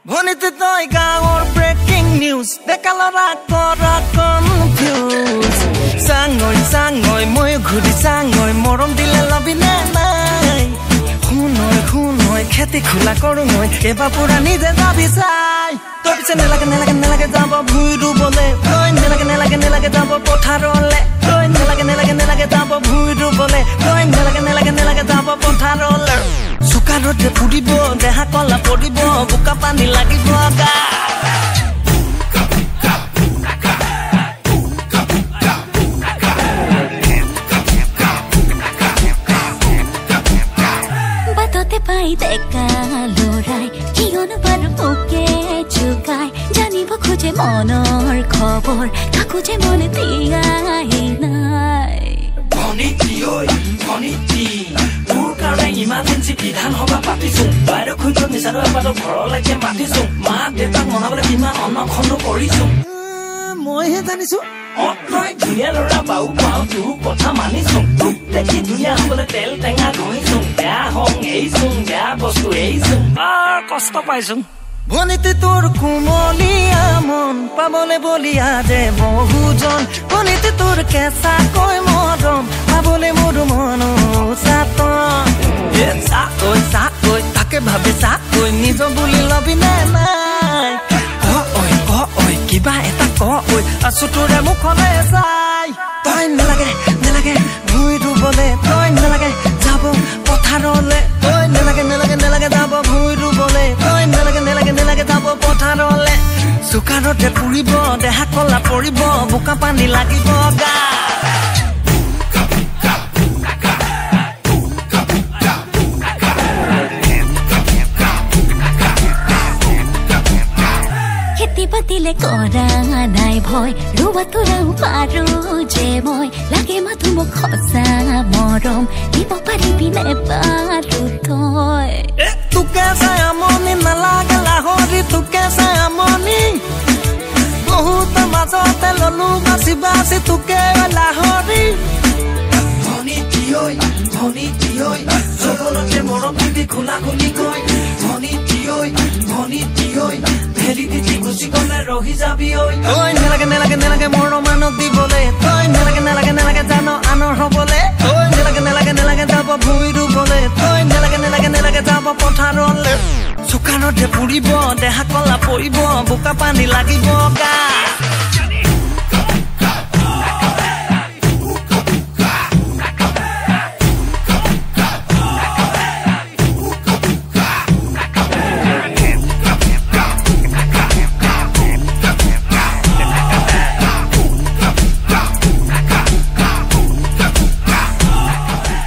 ভনীতি তই গাঁৱৰ breaking news, ডেকা ল'ৰা কৰা কনফিউজ। চাঙৈ চাঙৈ মই ঘূৰি চাঙৈ, মৰম দিলে লবি নে নাই? শুনৈ শুনৈ খেতি খোলা কৰোঁ মই, এইবাৰ পুৰা নিজে যাবি চাই। তই পিছে নেলাগে নেলাগে নেলাগে যাব ভূঁই ৰুবলে, তই নেলাগে নেলাগে নেলাগে যাব পথাৰলে, তই নেলাগে নেলাগে নেলাগে যাব ভূঁই ৰুবলে, তই নেলাগে নেলাগে নেলাগে যাব পথাৰলে। চোকা ৰ'দে পুৰিব, দেহা কলা পৰিব, বোকা পানী লাগিব গা। বাটতে পাই ডেকা ল'ৰাই কিয়নো বাৰু মোকে জোকাই, জানিব খোজে মনৰ খবৰ, কাকো যে মন দিয়াই নাই। ভনীটি ঐ ভনীটি, তোৰ কাৰণে ইমাৰ্জেঞ্চি বিধানসভা পাতিছো। বাইদেউ খুৰীক মিছাটো এপাতো ঘৰলৈকে মাতিছো। মা দেউতাক মনাবলৈ কিমান অন্নখণ্ডো কৰিছো। মইহে জানিছো। অ তই ধুনীয়া ল'ৰা বাউ পাওঁ, তোৰ কথা মানিছো। তোক দেখি ধুনীয়া হ'বলৈ তেল টেঙা ঘঁহিছো। বেয়া হং এৰিছো, বেয়া বস্তু এৰিছো, বৰ কষ্ট পাইছো। ভনীতি তোৰ কুমলীয়া মন পাবলে বলিয়া যে বহুজন, ভনীতি তোৰ কেঁচাকৈ মৰম পাবলে মোৰ মন চাতন। চা ঐ চা ঐ তাকে ভাবি চা ঐ, নিজ বুলি লবি নে নাই? ক ঐ ক ঐ কিবা এটা ক ঐ, আছো তোৰে মুখলে চাই। তই নেলাগে নেলাগে ভূঁই ৰুবলে, তই নেলাগে যাব পথাৰলে, তই নেলাগে নেলাগে নেলাগে যাব ভূঁই ৰুবলে, তই নেলাগে নেলাগে নেলাগে যাব পথাৰলে। চোকা ৰ'দে পুৰিব, দেহা কলা পৰিব, বোকা পানী লাগিব গা। খেতি বাতিলে কৰা নাই ভয়, ৰোৱা তোৰাও পাৰো যে মই, লাগে মাথো মোক সঁচা মৰম, দিব পাৰিবি নে বাৰু তই? তোকে চাই আমনি নালাগে লাহৰি, তোকে চাই আমনি বহুত মাজতে ললো বাচি বাচি তোকে লাহৰি। ভনীটি ঐ ভনীটি ঐ, যৌৱনতে মৰম দিবি খোলা খুলিকৈ। ভনীটি ঐ ভনীটি ঐ, ভেলি দিদি গুচি গ'লে ৰহি যাবি ঐ। তই নেলাগে নেলাগে নেলাগে মৰম আনক দিবলে, তই নেলাগে নেলাগে নেলাগে জান আনৰ হ'বলে, তই নেলাগে নেলাগে নেলাগে যাব ভূঁই ৰুবলে, তই নেলাগে নেলাগে নেলাগে যাব পথাৰলে। চোকা ৰ'দে পুৰিব, দেহা কলা পৰিব, বোকা পানী লাগিব গা।